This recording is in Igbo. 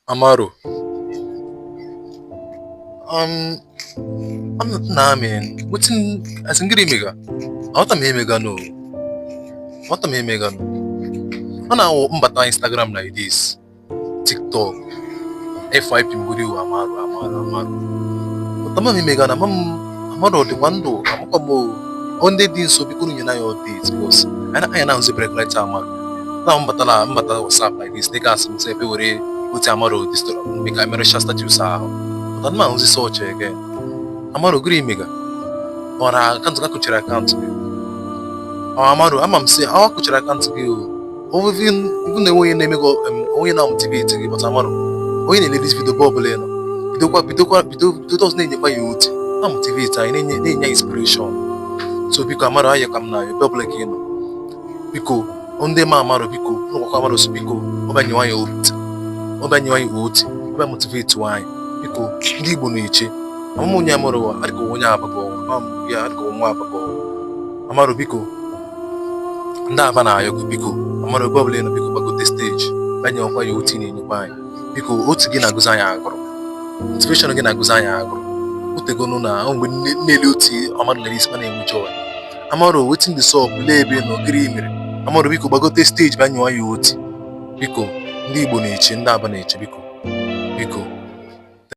Amaro. Nah, man. Wetin as in gịnị mega? Aghọta m ihe mega no. Aghọta m ihe mega no. Ọ na-awụ mbata Instagram like this, TikTok, FYP m goro iwu Amaro, Amaro, Amaro. But ama m ihe mega na ama m Amaro ọ dịkwa ndụ amakwa m o. Ọ ndị dị nso biko unu nyere anyị update because anyị na-ahụzi break light Amaro. Na mbata na mbata WhatsApp like this, dịka asị m sị ebe were otu Amaro dịka emerecha status ahụ. But ana m ahụzi search again. Amaro gịnị mega? Ọ na akaụntụ ka kụchiri akaụntụ gị? Ọ Amaro ama m sị ọ kụchiri akaụntụ gị o. Ọ even na enweghị na-eme gị onye na-motivate gị, but Amaro onye na-ele this video bụ ọbụla ị nọ bidokwa bidokwa bido bido ọzọ na-enyekwa ya otu na motivate anyị na-enye inspiration. So biko Amaro, ayọ ka m na ebe ọbụla ka ị nọ, biko ndị ma Amaro, biko ụlọkwakwa Amaro so biko ọ bịa nyewa ya otu, ọ bịa nyewa ya otu, ọ bịa motivate anyị, biko ndị Igbo na-eche amam onye Amaro adịka onye Aba ka ọ ama ya adịka nwa Aba ka ọ Amaro, biko ndị Aba na-ayọ gị, biko Amaro ebe ọbụla ị nọ, biko gbagote stage bịa nyewakwa ya otu ị na-enyekwa anyị, biko otu gị na-agụzi anyị agụrụ, motivation gị na-agụzi anyị agụrụ otegonu na ọ mgbe nne otu Amaro lere isi ma na-enwe joy. Amaro, wetin dey sup? Lee ebe ị nọ, gịnị mere? Amaro, biko gbagote stage bịa nyewa ya otu, biko ndị Igbo na-eche, ndị Aba na-eche, biko biko.